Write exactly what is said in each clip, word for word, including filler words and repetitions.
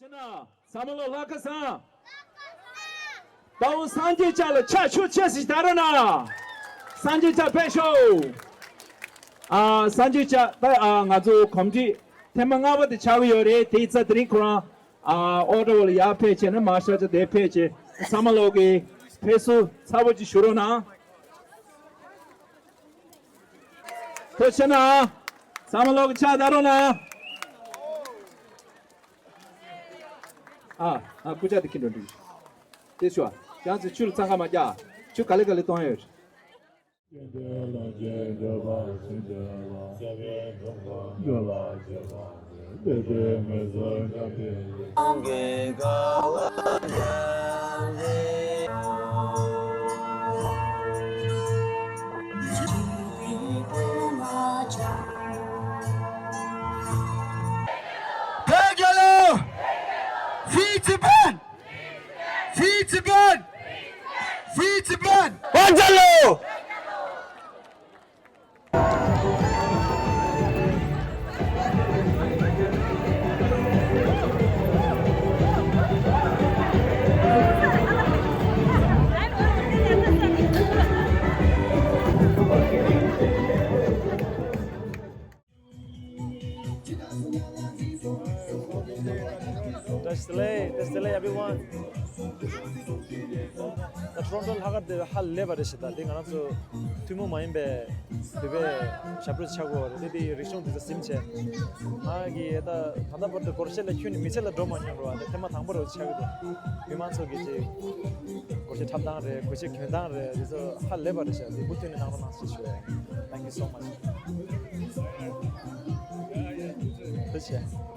ཕྱི་ན་ཚང་མ་ལོ་ལྷ་ཁ་སང་། ད་འོ་སངས་རྒྱས་ལྕགས་ལ་ཕྱག་ཤུགས་ཆེ་སི་ད་རོ་ན། སངས་རྒྱས་ལྕགས་ཕེབས་ཤོག་ཨ་སངས་རྒྱས་ལྕགས་ད་ཨ་ང་ཚོ་གོམས་འདྲིས་ཐེངས་མ་ལྔ་པ་དེ་ཆགས་ཀྱི་ཡོད་རེད། དེའི་རྩ་དེ་རིང་ཁོ་རང་ཨ་ཨོ་ཏོ་བ་ལ་ཡར་ཕེབས་བྱས་ན་མ་ཤར་ཆ་དེ་ཕེབས་བྱས་ཚང་མ་ལོག་གི་ཕེབས་བསུ་ཚ་པོ་ཅིག་ཞུ་རོགས་གནང་། ཐུགས་རྗེ་གནང་། ཚང་མ་ལོག་གི་ཕྱག་ད་རོགས་གནང་། ཨ་ཨ་སྐུ་ཕྱག་དེ་ཁྱེར་འགྲོ་འདུག་དེ་ཞུ་བ། ཡང་ཚེ་ཆུ་ལ་འཚང་ཁ་མ་རྒྱག་ཆུ་ག་ལེ་ག་ལེ་གཏོང་ཡོད། བོད་རྒྱལ་ལོ། Free Tibet! Free Tibet! Free Tibet! བོད་རྒྱལ་ལོ། བཀྲ་ཤིས་བདེ་ལེགས། བཀྲ་ཤིས་བདེ་ལེགས་everyone། ད་ཊོ་རོན་ཊོ་ལྷག་དཀར་དེ་ཧ་ལས་པ་རེད་ཤག་ད་དེ་ང་རང་ཚོ་ཐུན་མོང་མ་ཡིན་པའི་བོད་པའི་ཞབས་བྲོ་ཆགས་ཀྱི་ཡོད་རེད། དེ་དེའི་རིག་གཞུང་དེ་ཚོ་ཟིན་བྱས་ང་གིས་ད་ད་ལྟ་བར་དུ་སྒོར་གཞས་ལ་ཁྱོན་ནས་མི་ཚེ་ལ་འགྲོ་མ་མྱོང་རེད་བ། དེ་ཐེངས་མ་དང་པོ་རེད་ཆགས་ཀྱི་འདུག་མི་མང་ཚོ་གིས་ཅིག་སྒོར་གཞས་འཁྲབ་སྟངས་རེད། སྒོར་གཞས་གྱོན་སྟངས་རེད། དེ་ཚོ་ཧ་ལས་པ་རེད་ཤག་དེ་མུ་མཐུད་ནས་གནང་རོགས་གནང་ཞེས་ཞུ་ཡ་ཡིན། Thank you so much. ཐུགས་རྗེ་ཆེ།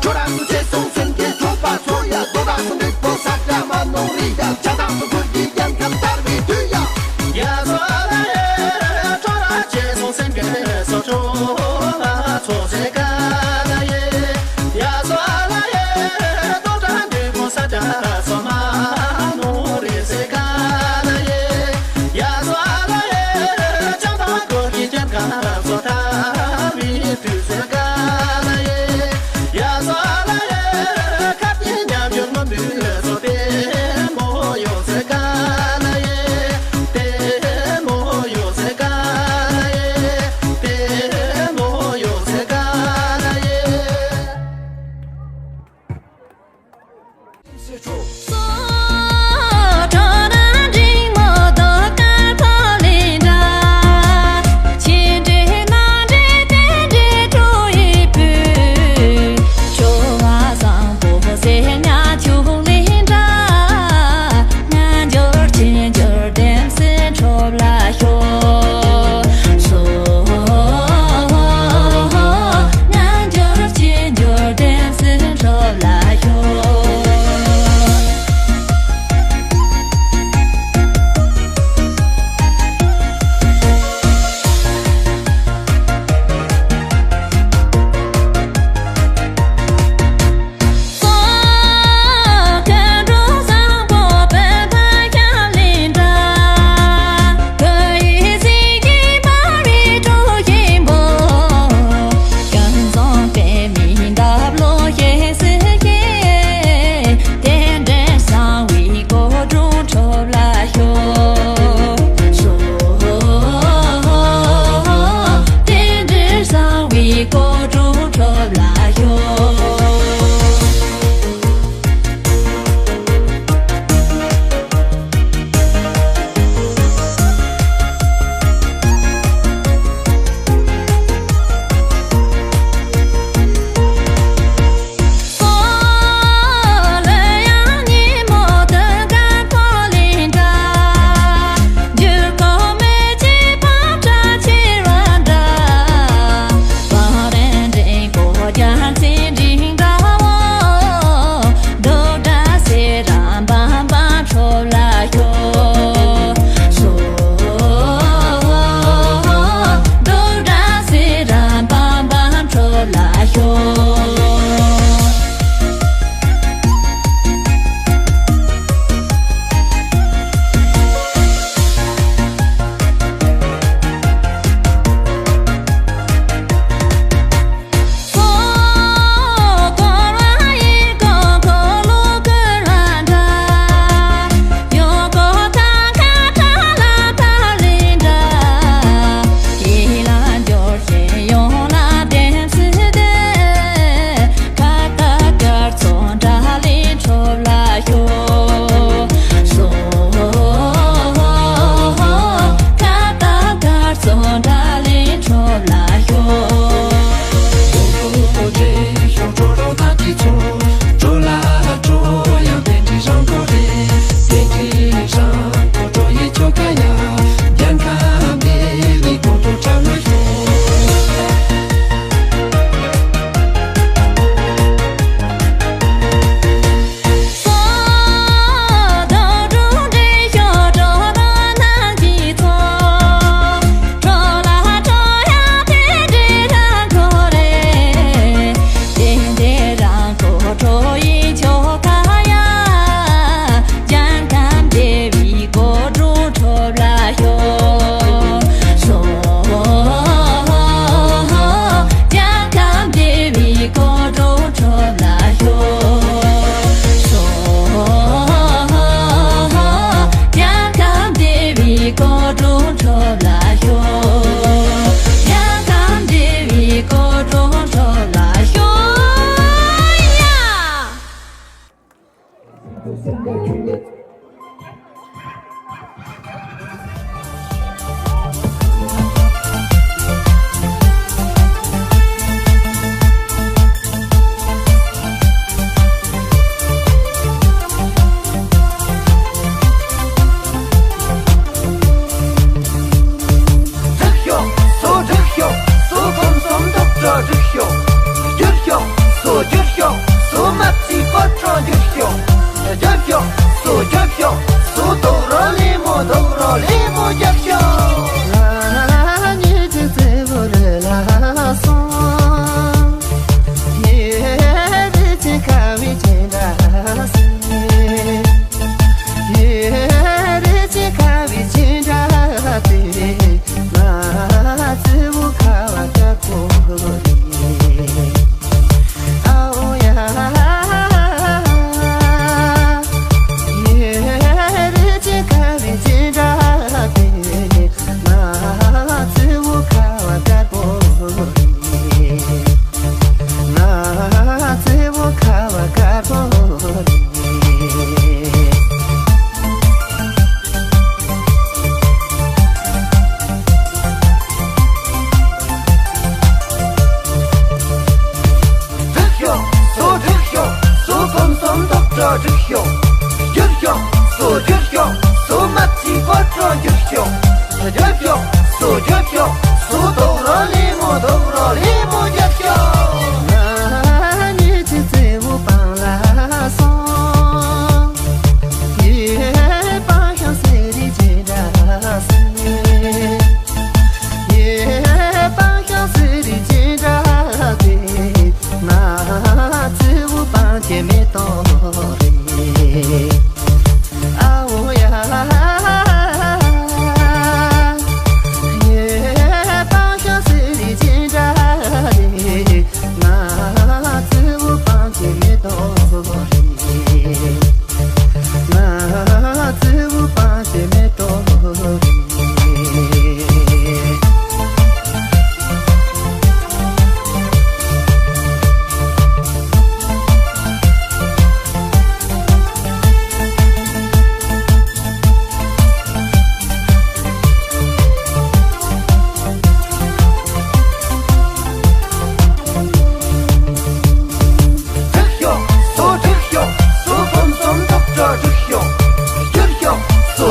ཁྱོད་རང་ཚོ་ཆེ་སོང་སེམས་ཀྱི་ཚོགས་པ་ཚོ་ཡ། རྡོ་ར་སུ་འགྲིག་པོ་ས་ཆ་མ་ནོར་རི་ཡ། ཆ་དང་སུ་ཁུར་གྱི་རྒྱལ་ཁམས་དར་བའི་དུས་ཡ། ཡ་སོ་ལ་ཡེ། ཁྱོད་རང་ཆེ་སོང་སེམས་ཀྱི་སོ་ཁྲོ་ལ་ཚོ་ཟེ་ཀ་ལ་ཡེ། ཡ་སོ་ལ་ཡེ། རྡོ་ར་འགྲིག་པོ་ས་ཆ་སོ་མ་ནོར་རི་ཟེ་ཀ་ལ་ཡེ། ཡ་སོ་ལ་ཡེ། ཆ་དང་སུ་ཁུར་གྱི་རྒྱལ་ཁམས་སོ་དར་བའི་དུས་ཟེ་ཀ་ལ་ཡེ། ཡ་སོ་ལ་ཡེ། ཁ་ཏི་ཉམས་འགྱུར་མ་འདུས་སོ་པེ་མོ་ཡོད་ཟེ་ཀ་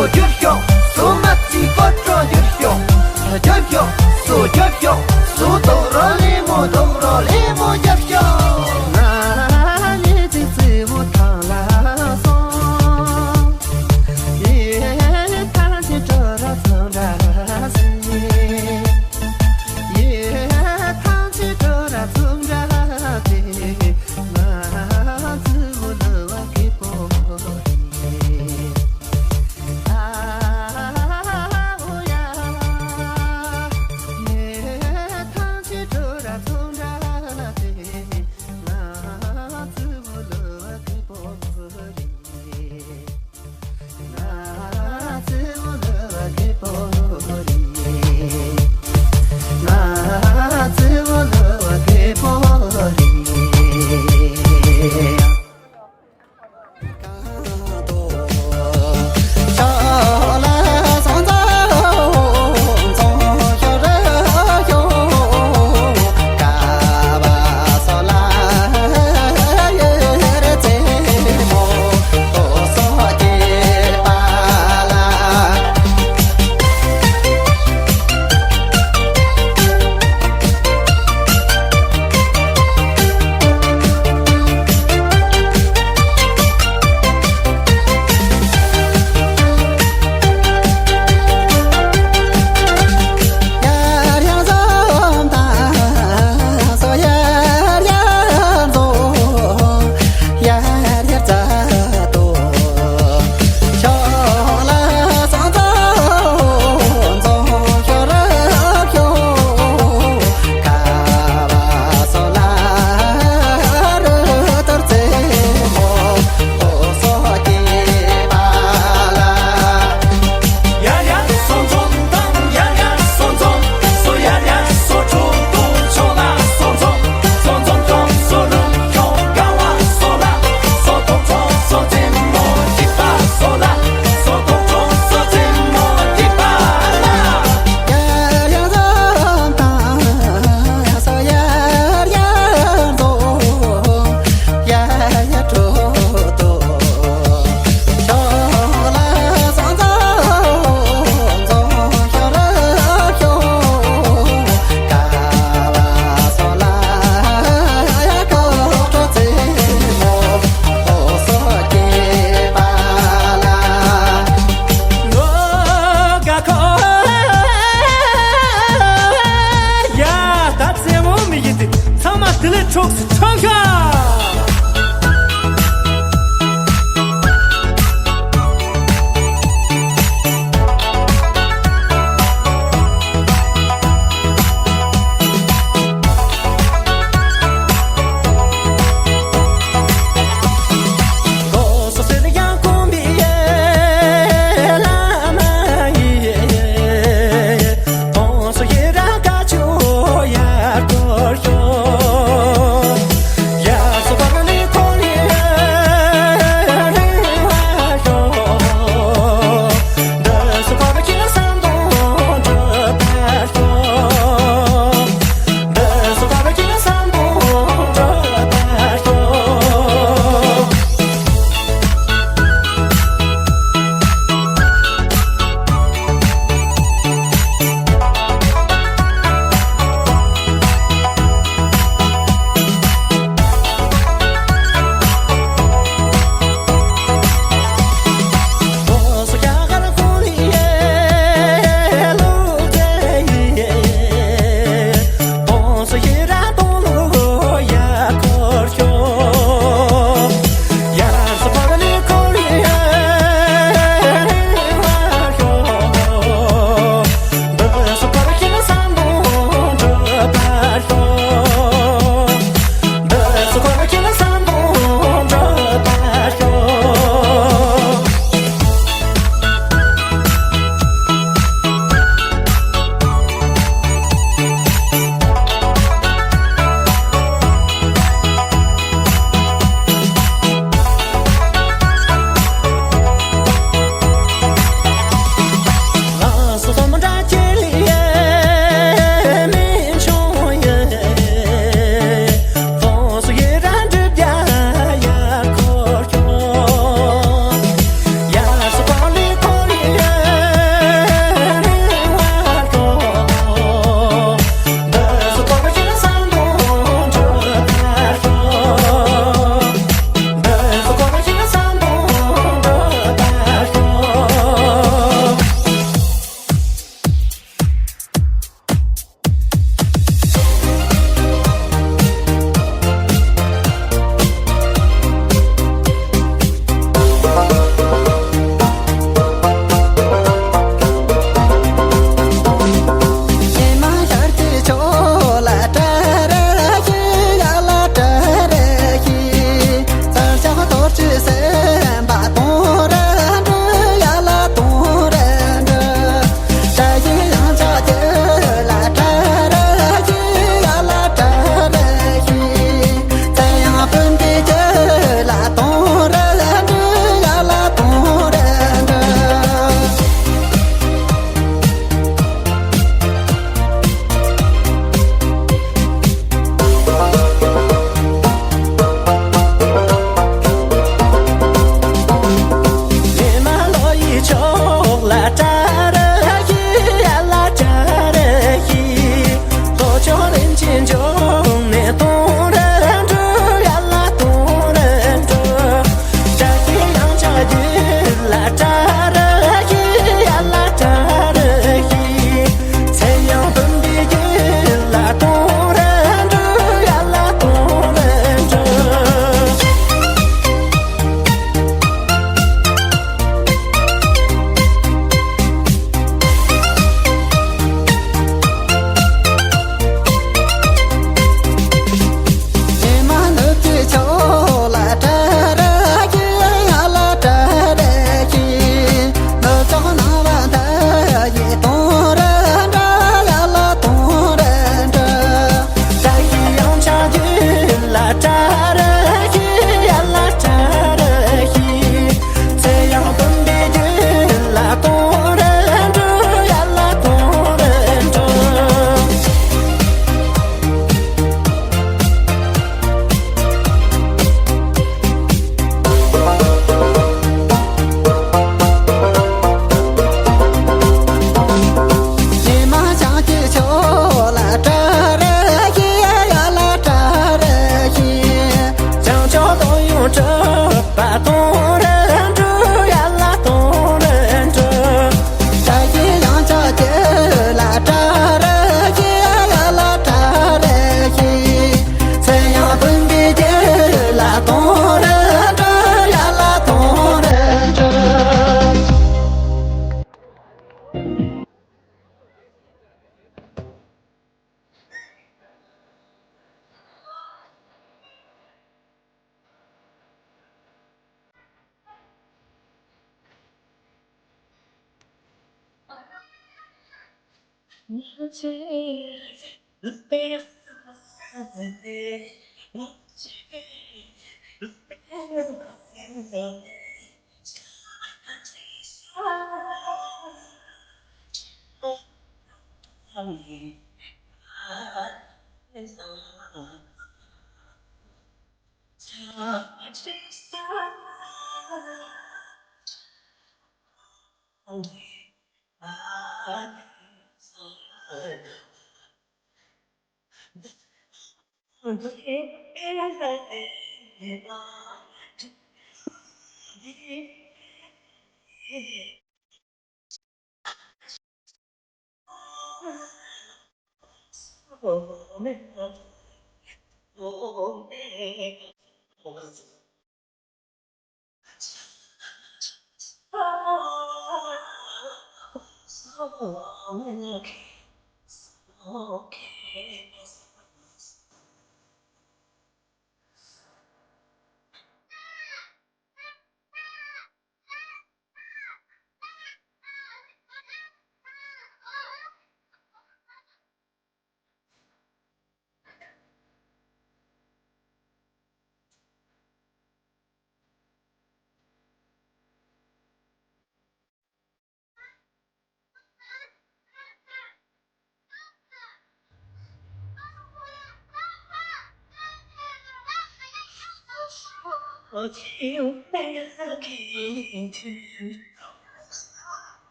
རྒྱབ་ཤོག་སུ་མ་རྩིས་སྐོར་བྲོ་རྒྱབ་ཤོག་རྒྱབ་ཤོག་སུ་རྒྱབ་ཤོག་སུ་རྡོག་རོ་ལེ་མོ་རྡོག་རོ་ལེ་མོ་རྒྱབ་ཤོག་ང་ནི་ཙི་ཙི་བོ་ཐང་ལ་སོང་། ཡེ་ཐང་ཆེ་དྲོ་ར་ཚང་འདྲ་སི། ཡེ་ཐང་ཆེ་དྲོ་ར་ཚང་འདྲ་སི། ང་ཙི་བོ་ལ་བ་ཁེ་པོ་ཡེ།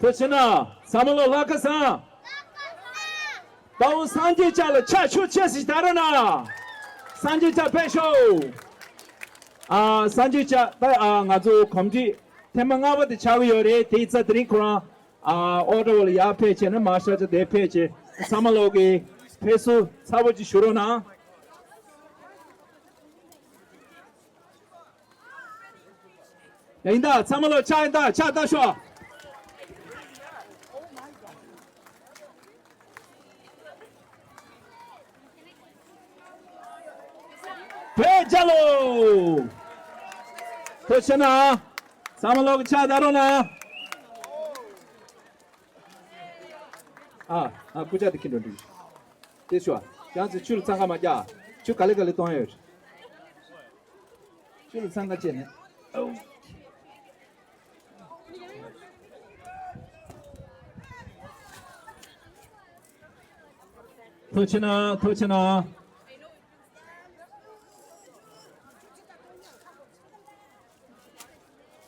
ཐུགས་རྗེ་གནང་། ཚང་མ་ལོ་ལྷག་ཁ་བཟང་། ད་འོ་སངས་རྒྱས་ལྕགས་ལ་ཕྱག་ཤུགས་ཆེ་ཞིག་དར་ར་ན། སངས་རྒྱས་ལྕགས་ཕེབས་ཤོག་ཨ་སངས་རྒྱས་ལྕགས་ད་ཨ་ང་ཚོ་གོམས་འདྲིས་ཐེངས་མ་ལྔ་པ་དེ་ཆགས་ཀྱི་ཡོད་རེད། དེའི་རྩ་དེ་རིང་ཁོ་རང་ ཨ་ཨོ་ཊོ་བོ་ལ་ཡར་ཕེབས་བྱས་ན་མར་ཤར་ཆ་དེ་ཕེབས་བྱས་ཚང་མ་ལོག་གི་ཕེབས་བསུ་ཚ་པོ་ཅིག་ཞུ་རོགས་གནང་། ཡིན་ད་ཚང་མ་ལོག་ཕྱག་ཡིན་ད་ཕྱག་བཏང་ཤོག་བོད་རྒྱལ་ལོ། ཐུགས་རྗེ་གནང་། ཚང་མ་ལོག་གི་ཕྱག་བཏང་རོགས་གནང་། ཨ་ཨ་སྐུ་ཕྱག་དེ་ཁྱེར་འགྲོ་འགྲིག་དེ་ཞུ་བ་ཡང་ཚེ་ཆུ་ལ་འཚང་ཁ་མ་རྒྱག་ཆུ་ག་ལེ་ག་ལེ་གཏོང་ཡོད། ཆུ་ལ་འཚང་ཁ་བྱས་ནས། ཐུགས་རྗེ་གནང་། ཐུགས་རྗེ་གནང་།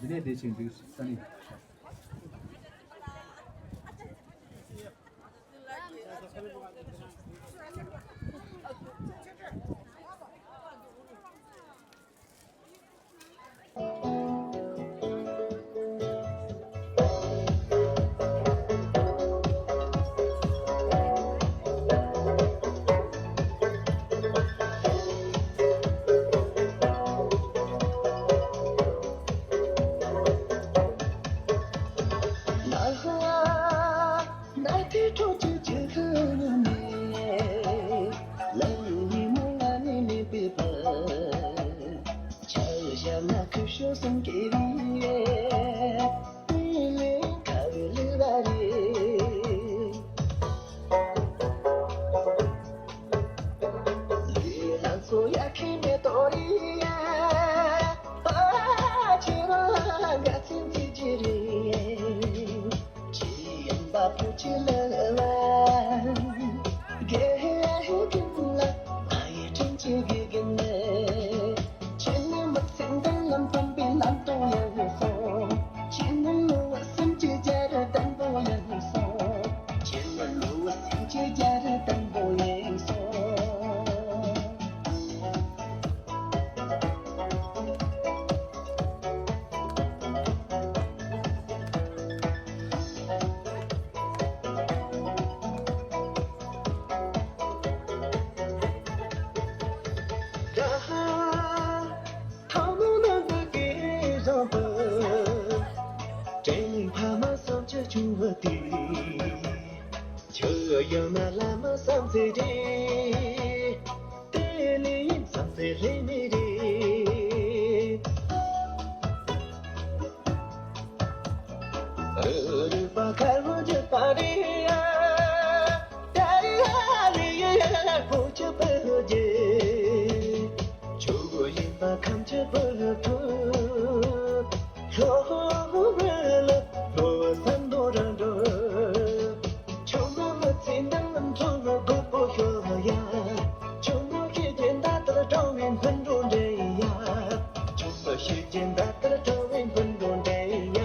འདི་ནས་བསྡད་ཅིང་འདུག་ས་ནི། ཕ་མ་བསམ་བྱ་བྱུང་བ་དེ། ཆོས་ཡང་ན་བླ་མ་བསམ་ཚེ་རེད། དེ་ལས་བསམ་ཚེ་ལྷད་མེད་རེད། རིག་པ་དཀར་པོ་བརྗོད་པ་རེད། ད་རེད་ལེ་ཡ་ཡ་ལ་ཕོ་ཆུ་བུ་རྒྱལ། ཆུ་བོ་ཡིན་པ་ཁམས་ཆུ་བུ་ཐུ། ལྷོ་བུ་ལ་ལྷོ་བ་ས་མདོ་ར་འགྲོ། ཆུ་མོ་མི་ཚེ་འདང་ལམ་ཚོ་བ་སྒོ་པོ་ཤོ་ཡ། ཆུ་མོ་ཤེས་ཀྱི་ད་ལྟར་གྲོང་བའི་འཕུར་འགྲོ་འདྲེ་ཡ། ཆུ་མོ་ཤེས་ཀྱི་ད་ལྟར་གྲོང་བའི་འཕུར་འགྲོ་འདྲེ་ཡ། ཡ།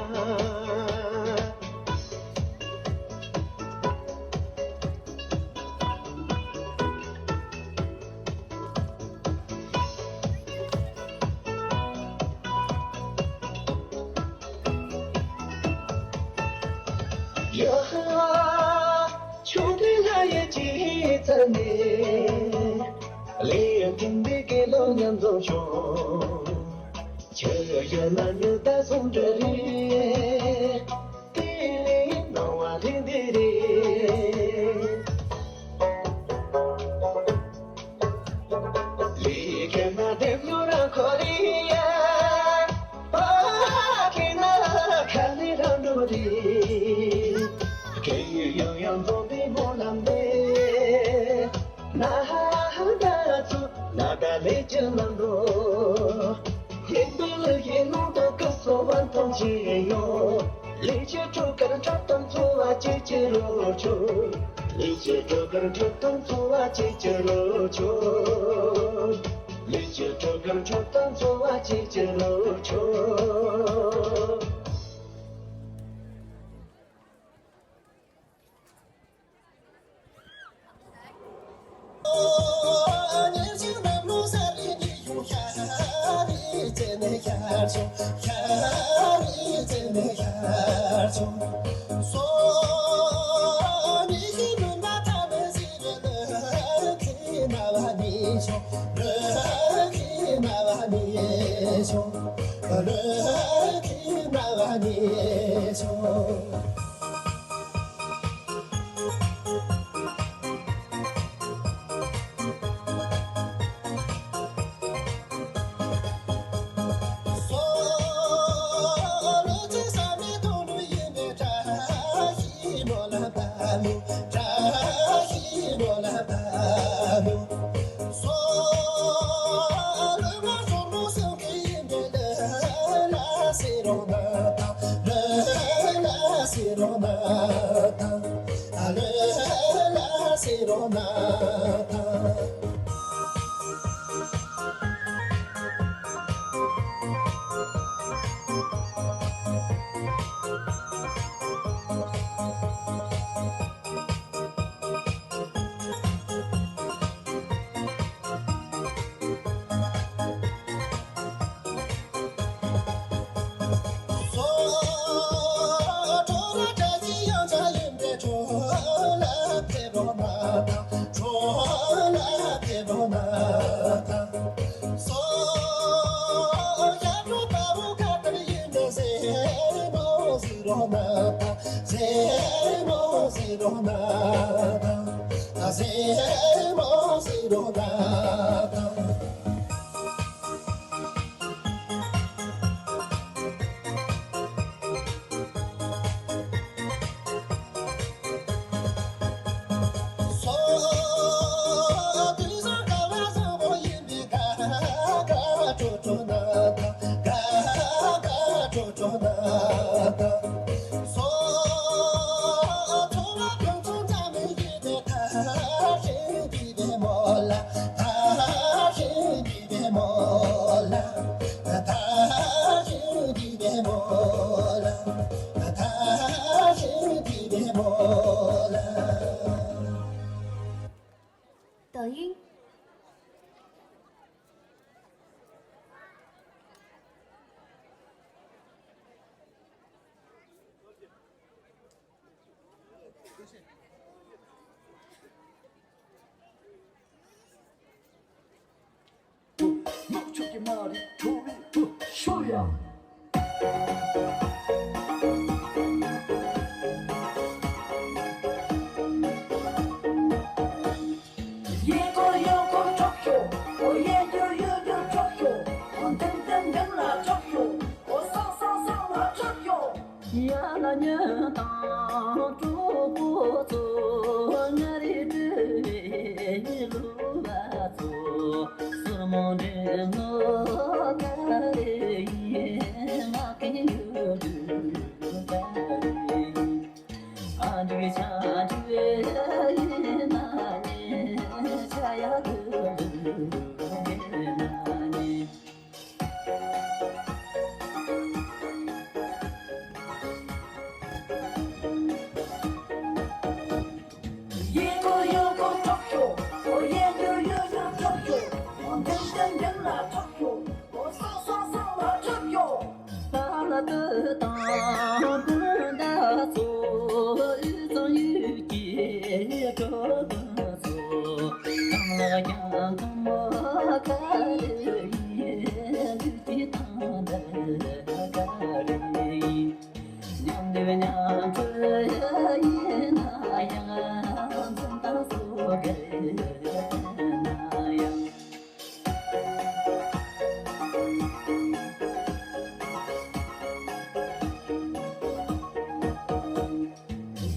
ཆུང་དུས་ལྷ་ཡི་སྤྱི་ཚན་ནས། ལས་མཐུན་པའི་དགེ་སློང་མཉམ་འཛོམས་བྱུང་། ཆོས་ཡོད་ན་ཉི་ཟླ་ཟུང་འབྲེལ་རེད། དེ་ནས་སྣང་བ་ལྷན་འདི་རེད། ལས་ཀྱི་ན་དེ་ལུ་རང་ཁོ་རེ་ཡ། ཨ་ཁེ་ན་ཁ་ལི་རང་འགྲོ་རེད། ཁེ་ཡུ་ཡང་ཡང་འཛོམས་པའི་སྨོན་ལམ་འདེབས། ན་ཧ་ད་ཚུ་ན་ད་ལེ་ཅི་ལང་འགྲོ། ཡིན་པའི་ལུགས་ཡིན་ནོ་དོ་ཀི་སོ་བན་ཐོང་ཆེ་ཡོ། ལི་ཅི་ཀྲུ་ཀར་ཁྲོ་ཏང་ཚོ་བ་ཅི་ཅི་རོ་ཆོ། ལི་ཅི་ཀྲུ་ཀར་ཁྲོ་ཏང་ཚོ་བ་ཅི་ཅི་རོ་ཆོ། ལི་ཅི་ཀྲུ་ཀར་ཁྲོ་ཏང་ཚོ་བ་ཅི་ཅི་རོ་ཆོ། 抖音。ནུབ་ཕྱོགས་ཀྱི་མ་རིག་ཁྲོ་བོའི་བུ་ཤོ་ཡ། གཡས་སྐོར་གཡོན་སྐོར་ཁྲོག་ཤོ། ཨོ་གཡས་འགྱུར་གཡོན་འགྱུར་ཁྲོག་ཤོ། ཨོ་འདེམས་འདེམས་འདེམས་ལ་ཁྲོག་ཤོ། ཨོ་སང་སང་སང་ལ་ཁྲོག་ཤོ། ཡ་ལ་ཉོན་དང་གྲོགས་པོ་ཚོ། ང་རེ་འདྲ་བའི་ལུ་བ་ཚོ། སོར་མོ་འདྲེ་ངོ་ག་རེ་ཡིན། ང་གི་ཡུལ་དུ་ག་རེ་ཡིན། ཨ་འདྲེ་ཆ་འདྲེ་ཡིན་ན་ནི་ཆ་ཡ་དུ་ལུ་ཡིན་ན་ནི། གཡས་སྐོར་གཡོན་སྐོར་ཁྲོག་ཤོ། ཨོ་གཡས་འགྱུར་གཡོན་འགྱུར་ཁྲོག་ཤོ། ཨོ་འདེམས་འདེམས་འདེམས་ལ་ཁྲོག་ཤོ། ཨོ་སང་སང་སང་ལ་ཁྲོག་ཤོ། ལ་ལ་ཏི་དང་སྤུན་ཟླ་ཚོ། ཡུལ་ཚང་ཡུལ་གྱི་གྲོགས་པོ་ཚོ། གང་ལ་ཀྱང་གང་མོ་ག་རེ་ཡིན། ལུས་ཀྱི་དང་འདྲ་ག་རེ་ཡིན། མཉམ་སྡེབ་མཉམ་སྤྲོད་ཡིན་ན་ཡང་། འཛིན་སྟངས་སོ་ག་རེ་ཡིན་ན་ཡང་།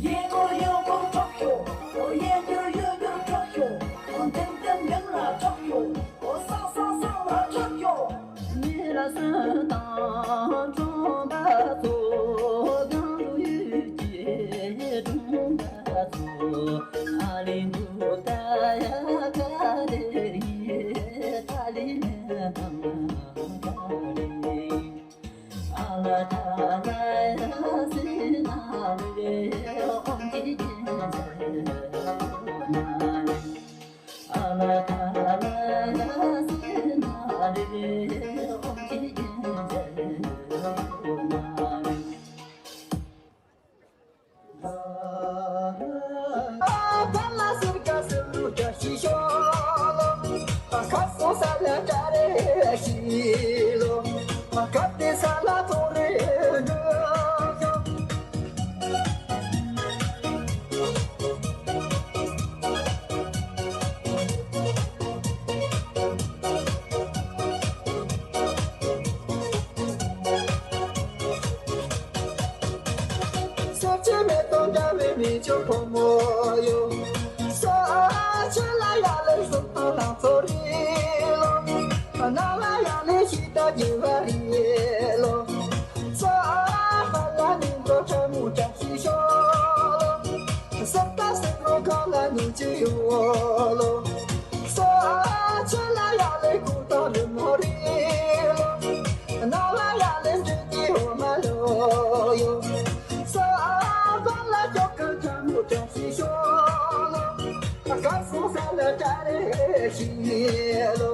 གཡས་སྐོར་གཡོན་སྐོར་ཁྲོག་ཤོ། ཨོ་གཡས་འགྱུར་གཡོན་འགྱུར་ཁྲོག་ཤོ། ཨོ་འདེམས་འདེམས་འདེམས་ལ་ཁྲོག་ཤོ། ཨོ་སང་སང་སང་ལ་ཁྲོག་ཤོ། མི་ལ་སོན་དང་གྲོང་པ་ཚོ། གང་རུ་ཡུལ་གྱི་གྲོང་པ་ཚོ། ཨ་ལི་འདུག་ད་ཡ་ ཆོས་ཕོ་མོ་ཡོ། ས་ཆ་ལ་ཡ་ལེ་སོ་ཐ་ལ་ཚོ་རི་ལོ། ན་ལ་ཡ་ལེ་ཤི་ད་ཇི་བ་རི་ལོ། ས་པ་ལ་ནི་འགྲོ་ཆ་མུ་ཆ་ཤི་ཤོ་ལོ། ས་ད་སེ་རོ་ག་ལ་ནི་ཅི་ཡོ་ལོ། ས་ཆ་ལ་ཡ་ལེ་ཀུ་ཏ་རི་མོ་རི་ལོ། ན་ལ་ཡ་ལེ་འདི་ཏི་ཧོ་མ་ལོ་ཡོ། ས་བ་ལ་ཅོ་ཀ་ཅ་མུ་ཅ་ཤི་ཤོ་ལོ། ཀ་སུ་ས་ལ་ཏྲ་རེ་ཤི་ལོ།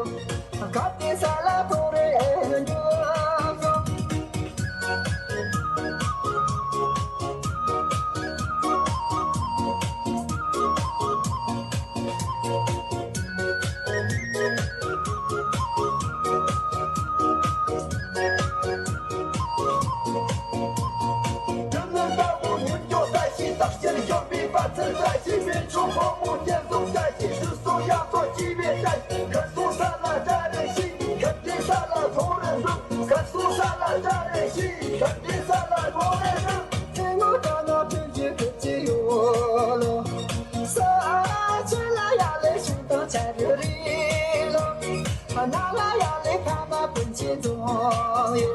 ཀ་ཏི་ས་ལ་ཐོ་རེ་ཉོ་ཡོ། ཐེ་ངོ་ཏ་ན་ཕུན་གྱི་ཁུ་ཅི་ཡོ་ལོ། ས་ཆ་ལ་ཡ་ལེ་ཤུ་དང་ཆ་རུ་རི་ལོ། ན་ལ་ཡ་ལེ་ཁ་མ་ཕུན་ཆེན་རྫོང་ཡོ།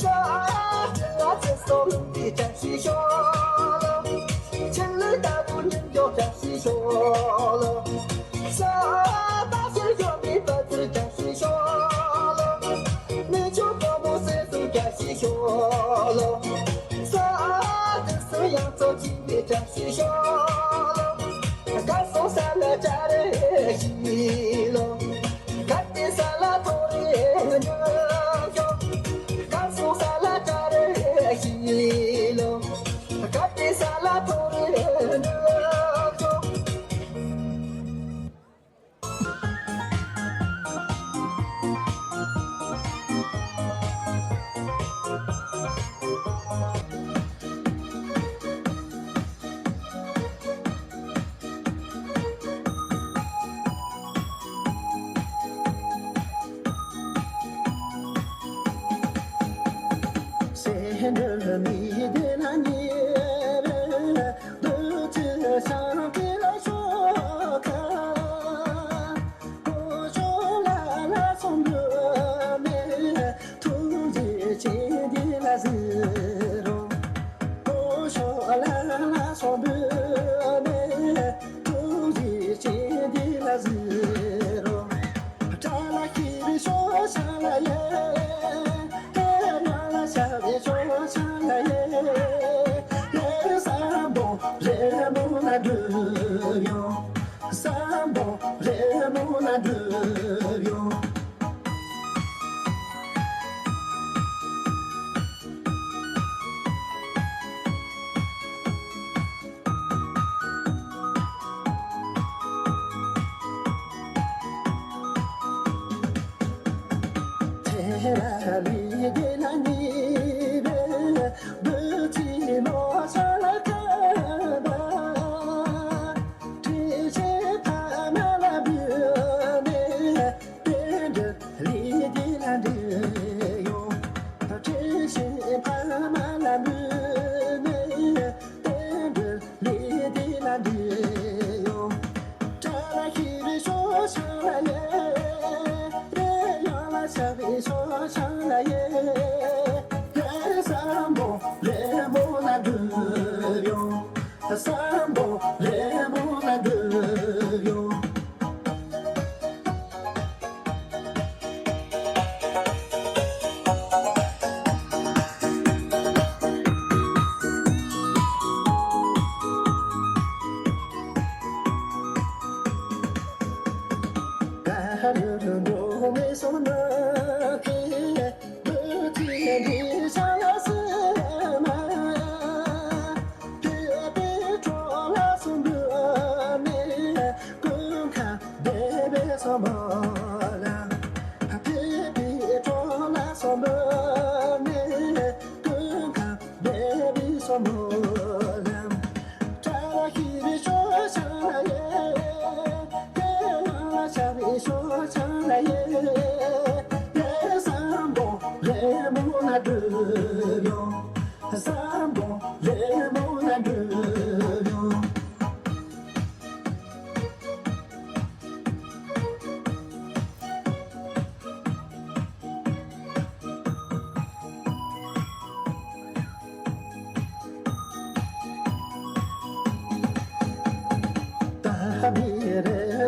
ས་ཆ་ལ་ཚེ་སྲོག་ལུང་གི་བཀྲ་ཤིས་ཤོ་ལོ། ཆེན་ལུགས་ལྟ་བུ་ཉིན་འགྱོ་བཀྲ་ཤིས་ཤོ་ལོ། ས་ད་ཕྱིར་འགྱོ་མི་པ་ཚུར་བཀྲ་ཤིས་ཤོ་ལོ། མི་ཆོས་པོ་མོ་སྲས་སུ་བཀྲ་ཤིས་ཤོ་ལོ། ས་དུས་སུ་ཡང་ཚོགས་ཀྱི་མི་བཀྲ་ཤིས་ཤོ་ལོ། ག་སོང་ས་ལ་ཅ་རེ་ཤི་ལོ། ག་ཏི་ས་ལ་ཐོ་རེ་ཉོ་ཤོ། ག་སོང་ས་ལ་ཅ་རེ་ཤི་ལོ། ག་ཏི་ས་ལ་ཐོ་རེ་ཉོ་ཤོ།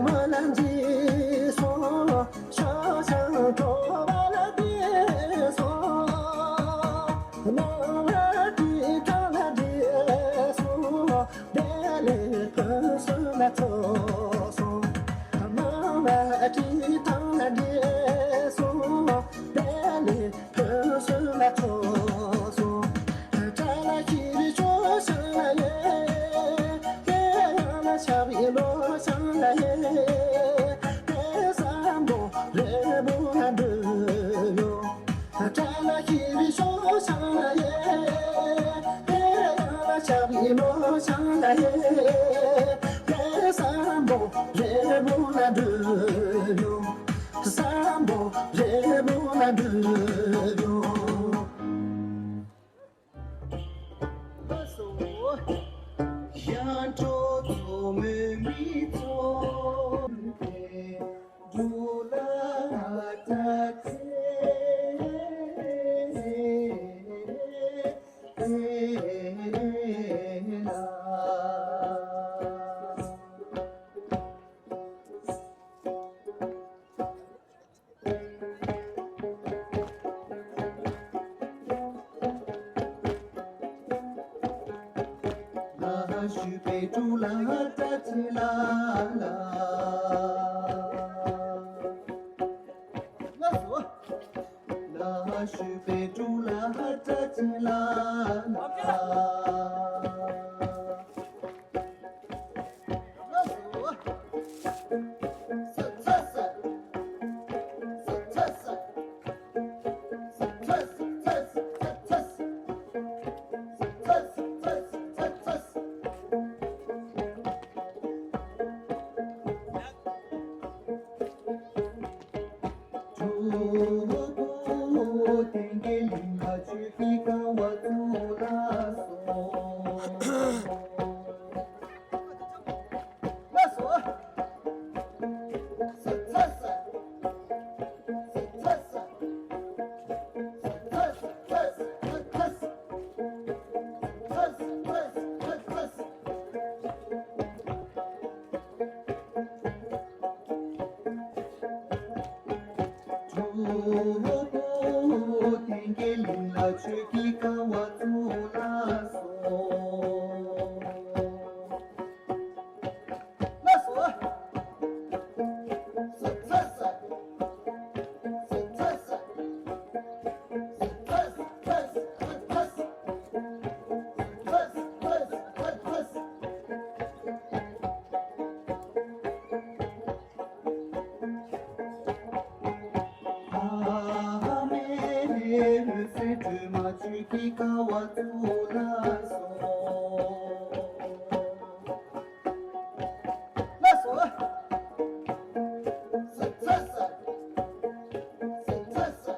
མོ་ལ་འཇིགས་སོང་། ཤོག་བྱང་གྲོ་བ་ལ་བདེ་སོང་། སྣང་བ་དེ་གང་ལ་བདེ་སོང་། བདེ་ལེགས་ཕུན་སུམ་ཚོགས་སོང་། སྣང་བ་དེ་གང་ལ་བདེ་སོང་། བདེ་ལེགས་ཕུན་སུམ་ཚོགས་སོང་། ཏྲ་ལ་ཤི་རི་ཤོ་ཤང་ལ་ཡེ། ཡང་ལ་ཤ་བི་ལོ་ཤང་ལ་ཡེ། དེ་བསམ་པོ་རེ་མོ་ལ་འདོད་ཡོད། ཏྲ་ལ་ཤི་རི་ཤོ་ཤང་ལ་ཡེ། ཡང་ལ་ཤ་བི་ལོ་ཤང་ལ་ཡེ། དེ་བསམ་པོ་རེ་མོ་ལ་འདོད་ཡོད། བསམ་པོ་རེ་མོ་ལ་འདོད་ཡོད། ཡང་འགྲོ་ཚོ་མོས་མི་ཚོ་འགྲོ་ལ་ད་ཚེ་ལ། ལ་ཞུ་པའི་ཀྲུ་ལ་ཏ་ཏི་ལ་ལ། ལ་ཞུ་པའི་ཀྲུ་ལ་ཏ་ཏི་ལ་ལ། གྲོགས་པོ་དེང་གི་གླིང་ལ་ཆོས་ཀྱི་དགའ་བ་ཚོ་ལ་སོང་། ལ་སོང་། ས་ཚ་ས། ས་ཚ་ས། ས་ཚ་ས། གྲོགས་པོ་དེང་གི་གླིང་ལ་ཆོས་ཀྱི་དགའ་བ་ཚོ་ལ་སོང་། ལ་སོང་། ས་ཚ་ས། ས་ཚ་ས། ཨ་མའི་འོད་ཟེར་སྒྲོལ་མ་ཆོས་ཀྱི་དགའ་བ་ཚོ་ལ་སོང་། ལ་སོང་། ས་ཚ་ས། ས་ཚ་ས། ས་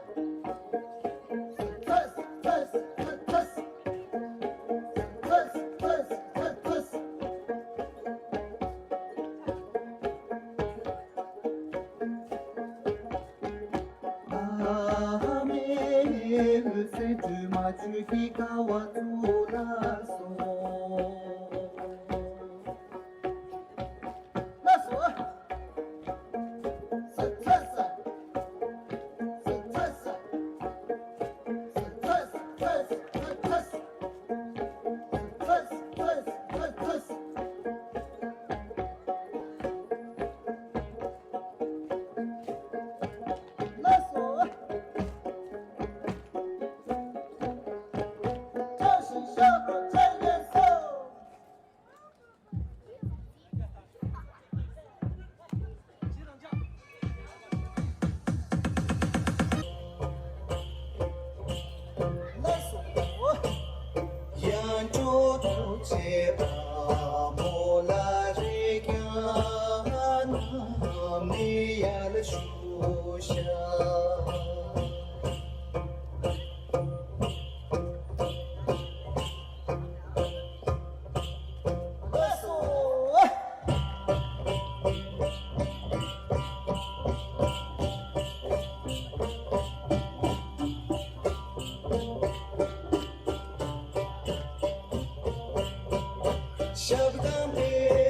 ཚ་ས། ས་ཚ་ས། ས་ཚ་ས། ས་ཚ་ས། ཨ་མའི་འོད་ཟེར་སྒྲོལ་མ་ཆོས་ཀྱི་དགའ་བ་ཚོ་ལ་སོང་། ལ་སོང་། ས་ཚ་ས། ས་ཚ་ས། ས་ཚ་ས། ས་ཚ་ས། ས་ཚ་ས། ལགས་སོ། བཀྲ་ཤིས་ཤོག་གྲོགས་བྱས་ཡོད་སོ། ལགས་སོ། ཡང་འགྲོ་དུ་བྱེད་པ་མོ་ལ་རེ་ཀྱང་ནམ་ནི་ཡར་ཞུ་ཤ། ཞབས་དང་པས།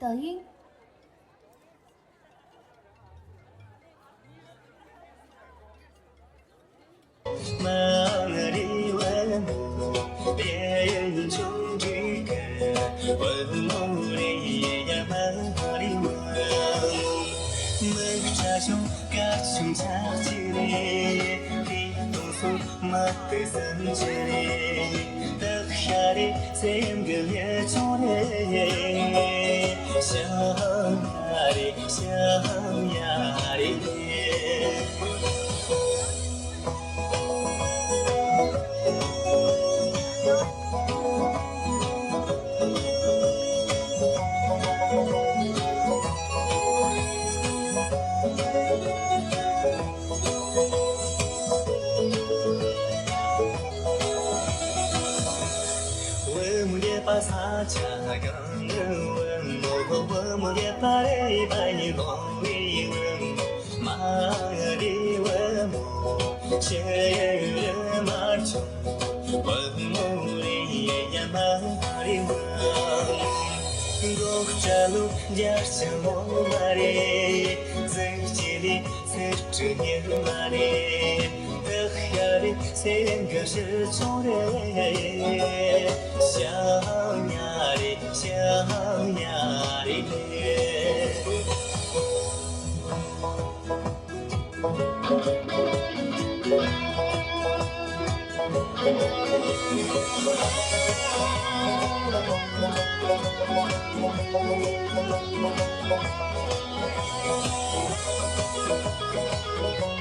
抖音。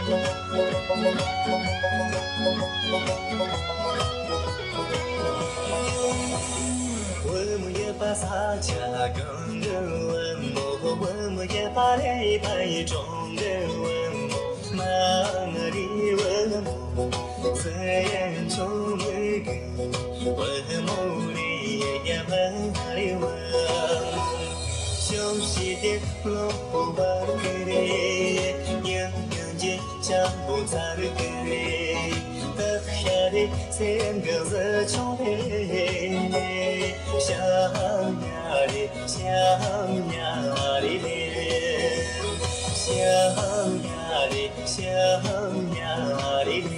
བུ་མོ་ཡོད་པ་ས་ཆ་གང་གི་བུ་མོ། བུ་མོ་ཡོད་པ་རེད་པའི་གྲོང་གི་བུ་མོ། མ་ང་རི་བུ་མོ། ཟི་ཡན་ཆུང་མི་གི་བུ་མོ་རེད། ཡ་མ་ང་རི་བུ་མོ། ཤོམ་ཤི་དེ་ལོ་པོ་བར་གི་རེད། ཡང་ཡང་ཅི་ཅང་པོ་ཚར་གི་རེད། ད་ཤ་རེད་སེམས་གི་ཟི་ཆུང་རེད། ཤ་ཡ་རེད། ཤ་ཡ་རེད། ཤ་ཡ་རེད། ཤ་ཡ་རེད།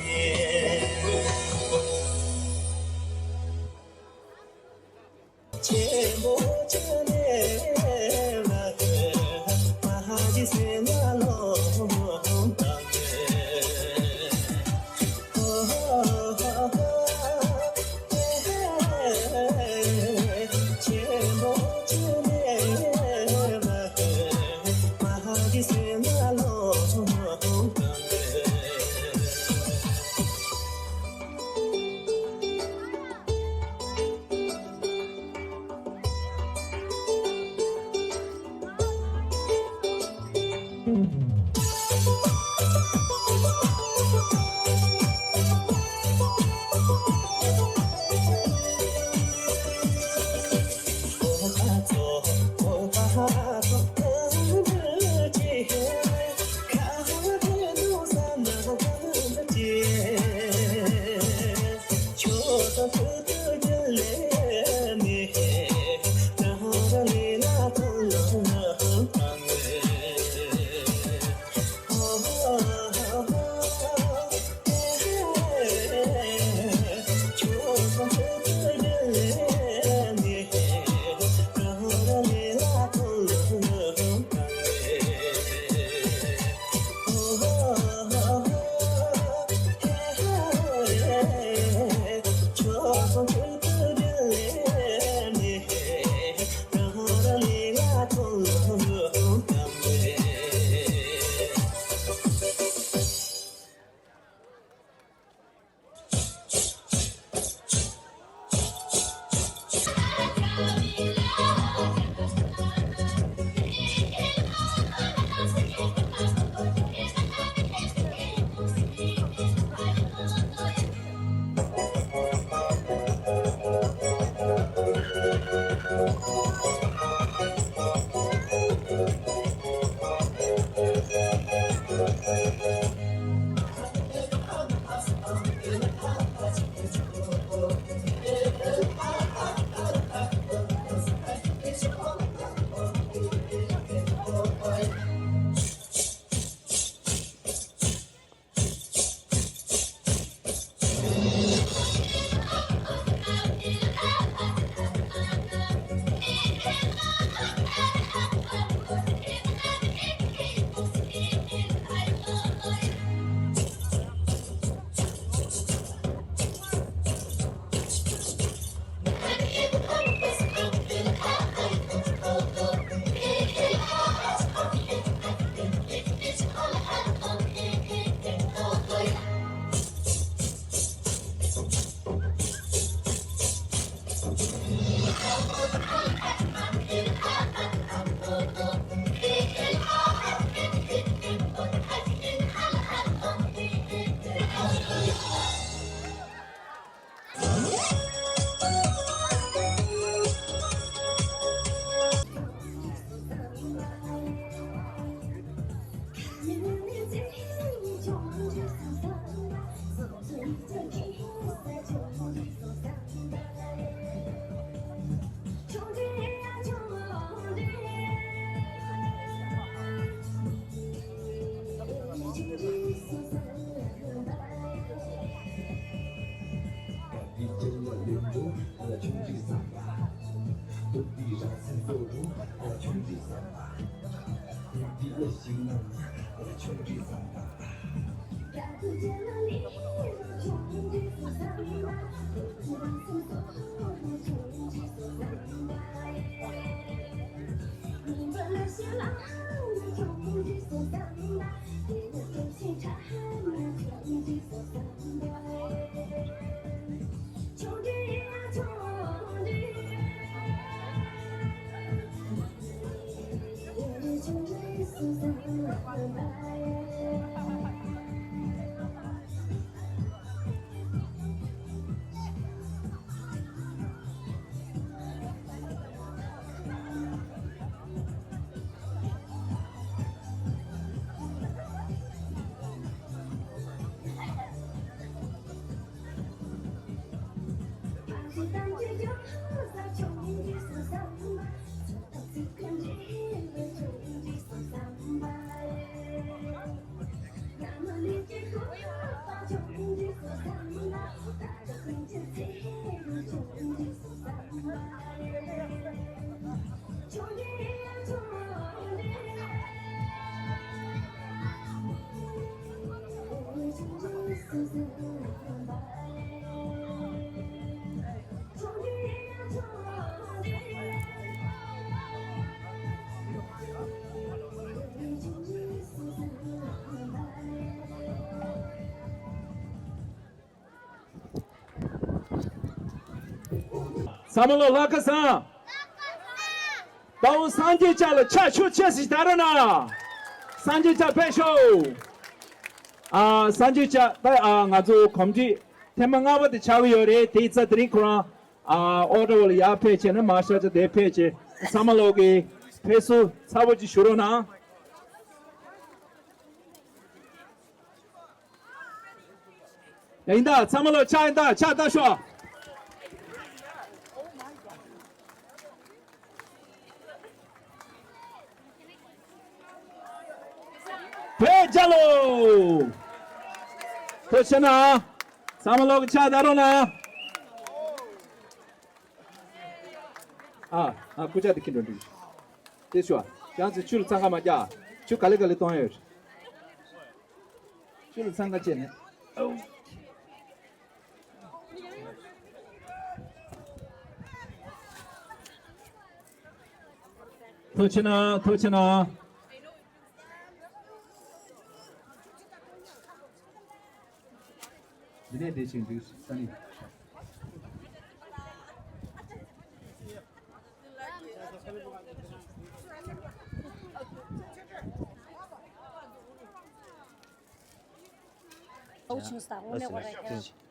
ཆེན་པོ་ཆེ་ནས་ལ་མ་ཧ་ཇི་སེ་ན་ལོ་དང་། ཚང་མ་ལོ་ལྷ་ཁ་སང་། ད་འོ་སངས་རྒྱས་ལྕགས་ལ་ཕྱག་ཤུགས་ཆེ་ཞིག་བརྡབ་རོགས་གནང་། སངས་རྒྱས་ལྕགས་ཕེབས་ཤོག་ཨ་སངས་རྒྱས་ལྕགས་ད་ཨ་ང་ཚོ་གོམས་འདྲིས་ཐེངས་མ་ལྔ་པ་དེ་ཆགས་ཀྱི་ཡོད་རེད། དེའི་ཚེ་དེ་རིང་ཁོ་རང་ཨ་ཨོ་ཊ་བ་ལ་ཡར་ཕེབས་བྱས་ནས་མར་ཤར་ཆ་དེ་ཕེབས་བྱས་ཚང་མ་ལོག་གི་ཕེབས་བསུ་ཚ་པོ་ཅིག་ཞུ་རོགས་གནང་། ཡིན་ད་ཚང་མ་ལོ་ཕྱག་ཡིན་ད་ཕྱག་ལྟ་ཤོག་བོད་རྒྱལ་ལོ། ཐུགས་རྗེ་གནང་། ཚང་མ་ལོ་གི་ཕྱག་ལྟ་རོགས་གནང་། ཨ་ཨ་སྐུ་ཕྱག་དེ་ཁྱེར་འགྲོ་འདུག་དེ་ཞུ་བ། ཡང་ཚེ་ཆུ་ལ་འཚང་ཁ་མ་རྒྱག་ཆུ་ག་ལེ་ག་ལེ་གཏོང་ཡོད། ཆུ་ལ་འཚང་ཁ་བྱས་ནས། ཐུགས་རྗེ་གནང་། ཐུགས་རྗེ་གནང་། འདི་ནས་བསྡད་ཤིང་འདུག་ས་ནི།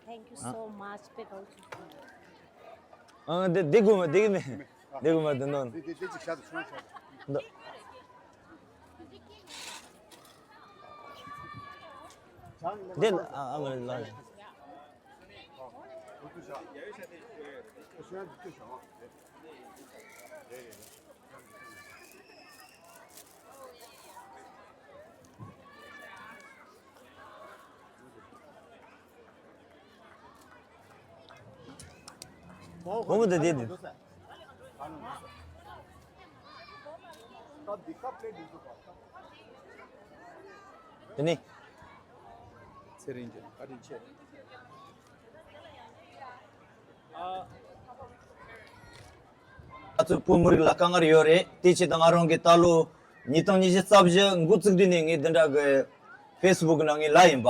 Thank you so much. ཨ་འདི་འདི་དགོས་མ་འདི་གི་མེད། འདི་དགོས་མ་འདི་ནོར། འདི་འདི་འདི་ཅིག་བཞག་ཏུ་སོང་བཞག་ཏུ། འདི། འདི་ལ་ཨ་ཨ་མ་ལ། ཁོང་མོ་དེ་དེ་དེ་ནི་ཚེ་རིང་ཅན་བཀའ་དྲིན་ཆེ། ང་ཚོའི་བོད་མི་རིགས་ལ་དཀའ་ངལ་ཡོད་རེད། དེ་ཆེད་དུ་ང་རང་གིས་ད་ལོ་ཉིས་སྟོང་ཉི་ཤུ་རྩ་བཞི་འགོ་བཙུགས་དུས་ནས་ངས་འདི་འདྲ་གི་ཕེ་སི་བུག་ནང་ངས་ལབ་ཡིན་པ།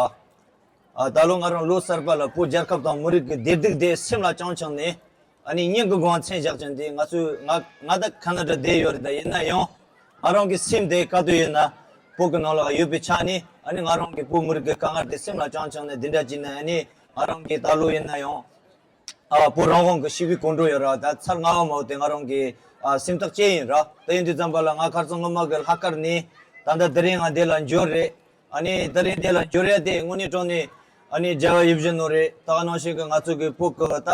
ཨ་ད་ལོ་ང་རང་ལོ་གསར་པ་ལ་བོད་རྒྱལ་ཁབ་དང་མི་རིགས་ཀྱི་བདེ་སྡུག་དེ་སེམས་ལ་བཅངས་བཅངས་ནས་ཨ་ནི་སྙིང་གི་དགོངས་མཚན་བཞག་བྱས་ཏེ་ང་ཚོས་ང་ང་ད་ཁ་ན་ཌ་བསྡད་ཡོད་རེད། ད་ཡིན་ན་ཡང་ང་རང་གི་སེམས་དེ་ག་དུས་ཡིན་ན་བོད་ཀྱི་ནང་ལ་ཡོད་པའི་ཆ་ནས་ཨ་ནི་ང་རང་གི་བོད་མི་རིགས་ཀྱི་དཀའ་ངལ་དེ་སེམས་ལ་བཅངས་བཅངས་ནས་འདི་འདྲ་བྱས་ནས་ཨ་ནི་ང་རང་གི་ད་ལོ་ཡིན་ན་ཡང་ཨ་བོད་རང་དབང་གི་ཞི་བའི་གོམ་བགྲོད་ཡོད་ར། ད་ཚར་ལྔ་པ་མ་འོ་དེ་ང་རང་གི་ཨ་སེམས་ཐག་བཅད་ཡིན་ར། ད་ཡིན་དུས་ཙམ་པ་ལ་ང་ཁ་སང་སྔོན་མ་གི་ལྷག་དཀར་ནས་ད་ལྟ་དེ་རིང་ང་འདི་ལ་འབྱོར་རེད། ཨ་ནི་དེ་རིང་འདི་ལ་འབྱོར་ཡ་དེ་དངོས་གནས་དྲང་གནས་ཨ་ནི་རྒྱལ་བ་ཡིད་བཞིན་ནོར་བུ་རེད། ད་ག་ནང་བཞིན་གྱི་ང་ཚོ་གི་བོད་ཀྱི་ད་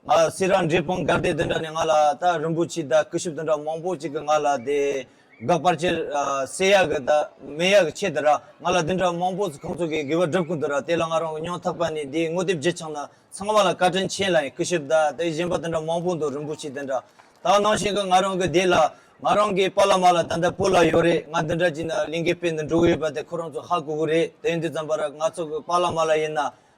ང་སེ་ར་འབྲས་སྤུངས་དགའ་ལྡན་འདི་འདྲ་ནས་ང་ལ་ད་རིན་པོ་ཆེ་ད་སྐུ་ཞབས་འདི་འདྲ་མང་པོ་ཅིག་གིས་ང་ལ་དེ་དགག་པར་ཅིག་ཨ་སེལ་ཡ་གི་ད་མེད་ཡ་གི་ཆེད་དུ་ར་ང་ལ་འདི་འདྲ་མང་པོ་ཅིག་ཁོང་ཚོ་གིས་དགེ་བ་སྒྲུབ་ཀྱི་འདུག་ར། དེ་ལ་ང་རང་གི་སྙིང་ཐག་པ་ནས་དེ་ངོ་དེབ་བརྒྱུད་བྱུང་ན། ཚང་མ་ལ་བཀའ་དྲིན་ཆེ་ལབ་ཡིན། སྐུ་ཞབས་དང་དེ་གཞན་པ་དེ་འདྲ་མང་པོ་འདུག་རིན་པོ་ཆེ་དེ་འདྲ། ད་ནང་བཞིན་གྱི་ང་རང་གི་དེ་ལ་ང་རང་གི་པཱ་ལགས་མ་ལགས་ད་ལྟ་བོད་ལ་ཡོད་རེད། ང་འདི་འདྲ་བྱས་ན་ལས་འགུལ་སྤེལ་ནས་འགྲོ་གི་ཡོད་པ་དེ་ཁོ་རང་ཚོ་ཧ་གོ་གི་རེད། དེ་ཡིན་དུས་ཙམ་པ་ར་ང་ཚོ་གི་པཱ་ལགས་མ་ལགས་ཡིན་ན་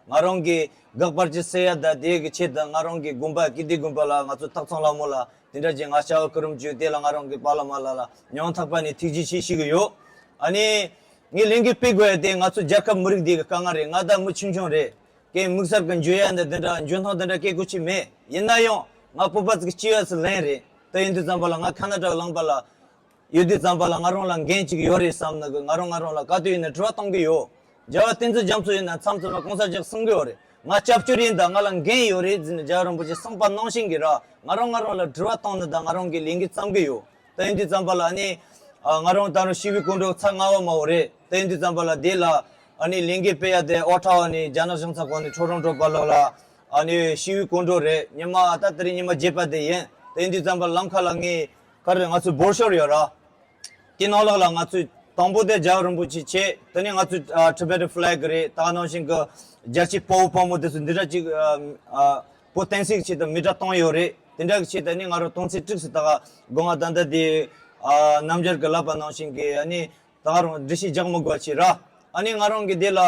ང་རང་གི་དགག་པར་ཅིག་སེལ་ཡ་ད་དེ་གི་ཆེད་དུ་ང་རང་གི་དགོན་པ་ཀིརྟི་དགོན་པ་ལ་ང་ཚོ་སྟག་ཚང་ལྷ་མོ་ལ་དེ་འདྲ་བྱས་ང་བྱ་བ་སྐུ་རིམ་བྱོས། དེ་ལ་ང་རང་གི་པཱ་ལགས་མ་ལགས་ལ་སྙིང་ཐག་པ་ནས་ཐུགས་རྗེ་ཆེ་ཞུ་གི་ཡོད། ཨ་ནི་ངས་ལས་འགུལ་སྤེལ་དགོས་ཡ་དེ་ང་ཚོ་རྒྱལ་ཁབ་མི་རིགས་འདི་གི་དཀའ་ངལ་རེད། ང་ད་མི་ཆུང་ཆུང་རེད། ཀྱེ་དམིགས་བསལ་གྱི་འཇོན་ཡ་འདི་འདི་འདྲ་འཇོན་ཐང་འདི་འདྲ་སྐད་དགོས་ཀྱི་མེད། ཡིན་ན་ཡང་ང་བོད་པ་ཚོ་གི་སྐྱེ་བ་ཚོ་ལེན་རེད། དེ་ཡིན་དུས་ཙམ་པ་ལ་ང་ཁ་ན་ཌ་ལངས་པ་ལ་ཡོད་དུས་ཙམ་པ་ལ་ང་རང་ལ་འགན་ཅིག་ཡོད་རེད་བསམ་ནི་གི་ང་རང་ང་རང་ལ་ག་དུས་ཡིན་ན་དྲི་བ་གཏོང་གི་ཡོད། རྒྱལ་བ་བསྟན་འཛིན་རྒྱ་མཚོ་ཡིན་ན་མཚམས་མཚམས་ལ་གོང་ས་མཆོག་གསུང་གི་ཡོད་རེད། ང་སྐྱབས་བཅོལ་ཡིན་ད་ང་ལ་འགན་ཡོད་རེད་ཟེར་ནས་རྒྱལ་བ་རིན་པོ་ཆེ་གསུངས་པ་ནང་བཞིན་གི་ར་ང་རང་ང་རང་ལ་དྲི་བ་གཏོང་ནི་ད་ང་རང་གི་ལས་འགན་བརྩམས་གི་ཡོད། དེ་ཡིན་དུས་ཙམ་པ་ལ་ནི་ཨ་ང་རང་ད་རུང་ཞི་བའི་སྐུ་མགྲོན་ཚར་ལྔ་པ་མ་འོ་རེད། དེ་ཡིན་དུས་ཙམ་པ་ལ་དེ་ལ་ཨ་ནི་ལས་འགུལ་སྤེལ་ཡ་དེ་ཨོ་ཊ་ཝ་ནས་རྒྱ་ནག་གཞུང་ཚབ་ཁང་ནས་ཊོ་རོན་ཊོ་བར་ལོགས་ལ་ཨ་ནི་ཞི་བའི་སྐུ་མགྲོན་རེད། ཉི་མ་ད་དེ་རིང་ཉི་མ་བརྒྱད་པ་དེ་ཡིན། དེ་ཡིན་དུས་ཙམ་པ་ལམ་ཁ་ལ་ངས་ག་རེ་ང་ཚོའི་བོར་ཤོར་ཡོད་ར། དེ་ནང་ལོགས་ལ་ང་ཚོས་དང་པོ་དེ་རྒྱལ་བ་རིན་པོ་ཆེ་ཆེ། དེ་ནས་ང་ཚོས་ཨ་Tibetan flag རེད། ད་ག་ནང་བཞིན་གྱི་རྒྱལ་གཅེས་དཔའ་བོ་དཔའ་མོ་དེ་ཚོ་འདི་འདྲ་ཅིག་ཨ་ཨ་བོད་བསྟན་སྲིད་ཀྱི་ཆེད་དུ་མེ་སྲེག་བཏང་ཡོད་རེད། དེ་འདྲ་གི་ཆེད་དུ་ནི་ང་རང་དོན་ཚན་དྲུག་ཙམ་ད་ག་སྒོ་ང་ད་ལྟ་དེ་ཨ་རྣམ་རྒྱལ་གྱི་ལབ་པ་ནང་བཞིན་གྱི་ཨ་ནི་ད་ག་རང་འགྲེལ་བཤད་རྒྱག་མི་དགོས་ཆེ་ར། ཨ་ནི་ང་རང་གི་དེ་ལ་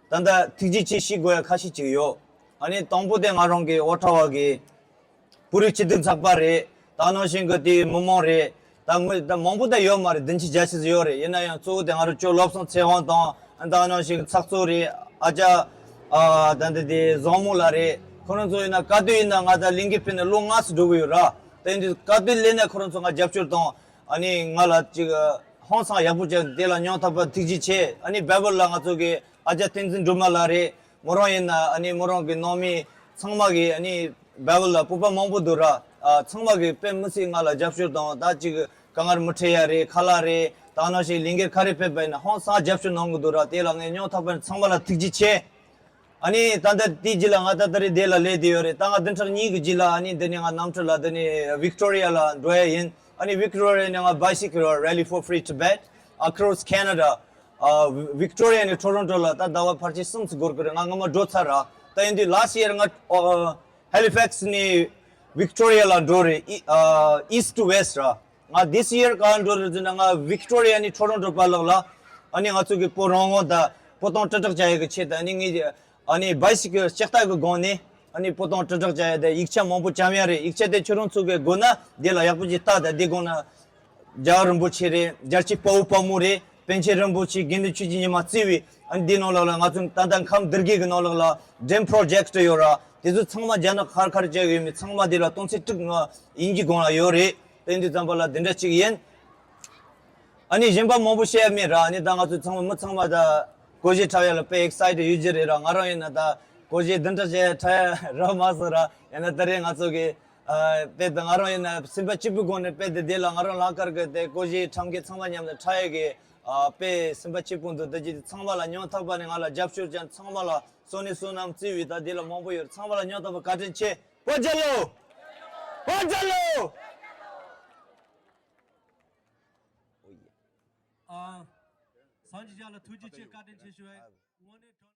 ད་ལྟ་ཐུགས་རྗེ་ཆེ་ཞུ་དགོས་ཡ་ཁ་ཤས་ཅིག་ཡོད། ཨ་ནི་དང་པོ་དེ་ང་རང་གི་ཨོ་ཊ་ཝ་གི་བོད་རིགས་སྤྱི་མཐུན་ཚོགས་པ་རེད། ད་ནང་བཞིན་གྱི་དེའི་མི་མང་རེད། ད་ངོས་ད་མང་པོ་ད་ཡོད་མ་རེད། བདུན་ཅུ་བརྒྱད་ཅུ་ཙམ་ཡོད་རེད། ཡིན་ན་ཡང་གཙོ་བོ་དེ་ང་རང་ཅོ་བློ་བཟང་ཚེ་དབང་དང་ད་ནང་བཞིན་གྱི་ཚགས་གཙོ་རེད། ཨ་ཅག་ཨ་ད་འདི་དེ་བཟང་མོ་ལགས་རེད། ཁོ་རང་ཚོ་ཡིན་ན་ག་དུས་ཡིན་ན་ང་ད་ལས་འགུལ་སྤེལ་ནས་ལོ་ལྔ་ཙམ་འགྲོ་གི་ཡོད་ར། དེ་ཡིན་དུས་ག་དུས་སླེབས་ན་ཁོ་རང་ཚོ་ང་རྒྱབ་སྐྱོར་དང་ཨ་ནི་ང་ལ་ཅིག་ཧང་སང་ཡག་པོ་ཅིག་དེ་ལ་སྙིང་ཐག་པ་ཐུགས་རྗེ་ཆེ། ཨ་ནི་བལ་པོ་ལ་ང་ཚོ་གི་ཨ་ཅག་བསྟན་འཛིན་སྒྲོལ་མ་ལགས་རེད། མོ་རང་ཡིན་ན་ཨ་ནི་མོ་རང་གི་ནང་མི་ཚང་མ་གི་ཨ་ནི་བལ་པོ་ལ་བོད་པ་མང་པོ་འདུག་ར། ཨ་ཚང་མ་གི་དཔེ་མི་སྲིད་ང་ལ་རྒྱབ་སྐྱོར་དང་ད་ཅིག་དཀའ་ངལ་མི་འཕྲད་ཡ་རེད། ཁ་ལག་རེད། ད་ནང་བཞིན་ལས་འགུལ་ག་རེ་སྤེལ་བ་ཡིན་ན་ཧང་སང་རྒྱབ་སྐྱོར་གནང་གི་འདུག་ར། དེ་ལ་ངས་སྙིང་ཐག་པ་ནས་ཚང་མ་ལ་ཐུགས་རྗེ་ཆེ། ཨ་ནི་ད་ལྟ་དེའི་རྗེས་ལ་ང་ད་ལྟ་རེ་འདི་ལ་སླེབས་བསྡད་ཡོད་རེད། ད་ང་བདུན་ཕྲག་གཉིས་ཀྱི་རྗེས་ལ་ཨ་ནི་འདི་ནས་ང་གནམ་གྲུ་ལ་འདི་ནས་Victoria་ལ་འགྲོ་ཡ་ཡིན། ཨ་ནི་Victoria་ནས་ང་Bicycle Rally for Free Tibet across Canada ཨ་Victoria་ནས་Toronto་ལ་ད་ཟླ་བ་ཕལ་ཆེར་གསུམ་ཙམ་འགོར་གི་རེད། ང་སྔོན་མ་འགྲོ་ཚར་ར། ད་ཡིན་དུས་last year་ང་ཨ་Halifax་ནས་Victoria་ལ་འགྲོ་རེད། ཨ་East to West་ར། ང་this year་ག་འགྲོ་རེད་ཟེར་ན་ང་Victoria་ནས་Toronto་བར་ལོགས་ལ་ཨ་ནི་ང་ཚོ་གི་བོད་རང་དབང་དང་བོད་དོན་དྲིལ་བསྒྲགས་བྱ་ཡག་གི་ཆེད་དུ་ཨ་ནི་ངས་ཨ་ནི་Bicycle་ལྕགས་ཐག་གི་སྒང་ནས་ཨ་ནི་བོད་དོན་དྲིལ་བསྒྲགས་བྱ་ཡག་དེ་ཡིག་ཆ་མང་པོ་བཅོམ་ཡ་རེད། ཡིག་ཆ་དེ་ཁྱོད་རང་ཚོ་གི་དགོས་ན་འདི་ལ་ཡག་པོ་ཅིག་ལྟ། ད་འདི་སྒང་ན་རྒྱལ་བ་རིན་པོ་ཆེ་རེད། རྒྱལ་གཅེས་དཔའ་བོ་དཔའ་མོ་རེད། པཎ་ཆེན་རིན་པོ་ཆེ་དགེ་འདུན་ཆོས་ཀྱི་ཉི་མ་གཙོས་པའི་ཨ་ནི་འདི་ནང་ལོགས་ལ་ང་ཚོ་ད་ལྟ་ཁམས་སྡེ་དགེ་གི་ནང་ལོགས་ལ་Dream Project་ཡོད་ར། དེ་ཚོ་ཚང་མ་རྒྱ་ནག་ག་རེ་ག་རེ་བྱས་ཡོད་མེད་ཚང་མ་འདི་ལ་སྟོང་ཚད་དྲུག་ང་དབྱིན་ཇིའི་སྒང་ལ་ཡོད་རེད། དེ་འདི་ཙམ་པ་ལ་འདི་འདྲ་ཅིག་ཡིན། ཨ་ནི་གཞན་པ་མང་པོ་བཤད་ཡ་མེད་ར། ཨ་ནི་ད་ང་ཚོ་ཚང་མ་མི་ཚང་མ་ད་སྒོར་གཞས་འཁྲབ་ཡ་ལ་དཔེ་excited་ཡོད་ཀྱི་རེད་ར། ང་རང་ཡིན་ན་ད་སྒོར་གཞས་འདི་འདྲ་བྱས་འཁྲབ་ཡ་རག་མ་སོང་ར། ཡིན་ན་ད་རེས་ང་ཚོ་གི་ཨ་དཔེ་ད་ང་རང་ཡིན་ན་སེམས་པ་སྐྱིད་པོའི་སྒོ་ནས་དཔེ་དེ་དེ་ལ་ང་རང་ལག་དཀར་གི་དེ་སྒོར་གཞས་འཁྲབ་མཁན་ཚང་མ་མཉམ་དུ་འཁྲབ་ཡ་གི་ཨ་དཔེ་སེམས་པ་སྐྱིད་པོ་འདུག་ད་ཅི་ཚང་མ་ལ་སྙིང་ཐག་པ་ནས་ང་ལ་རྒྱབ་སྐྱོར་ཅན་ཚང་མ་ལ་བསོད་ནམས་བསོད་ནམས་བརྩི་བའི་ད་དེ་ལ་མང་པོ་ཡོད། ཚང་མ་ལ་སྙིང་ཐག་པ་བཀའ་དྲིན་ཆེ། བོད་རྒྱལ་ལོ། བོད་རྒྱལ་ལོ། ཨ། སངས་རྒྱས་ལ་ཐུགས་རྗེ་ཆེ། བཀའ་དྲིན་ཆེ་ཞུ་བ་ཡིན། དངོས་གནས་དྲང་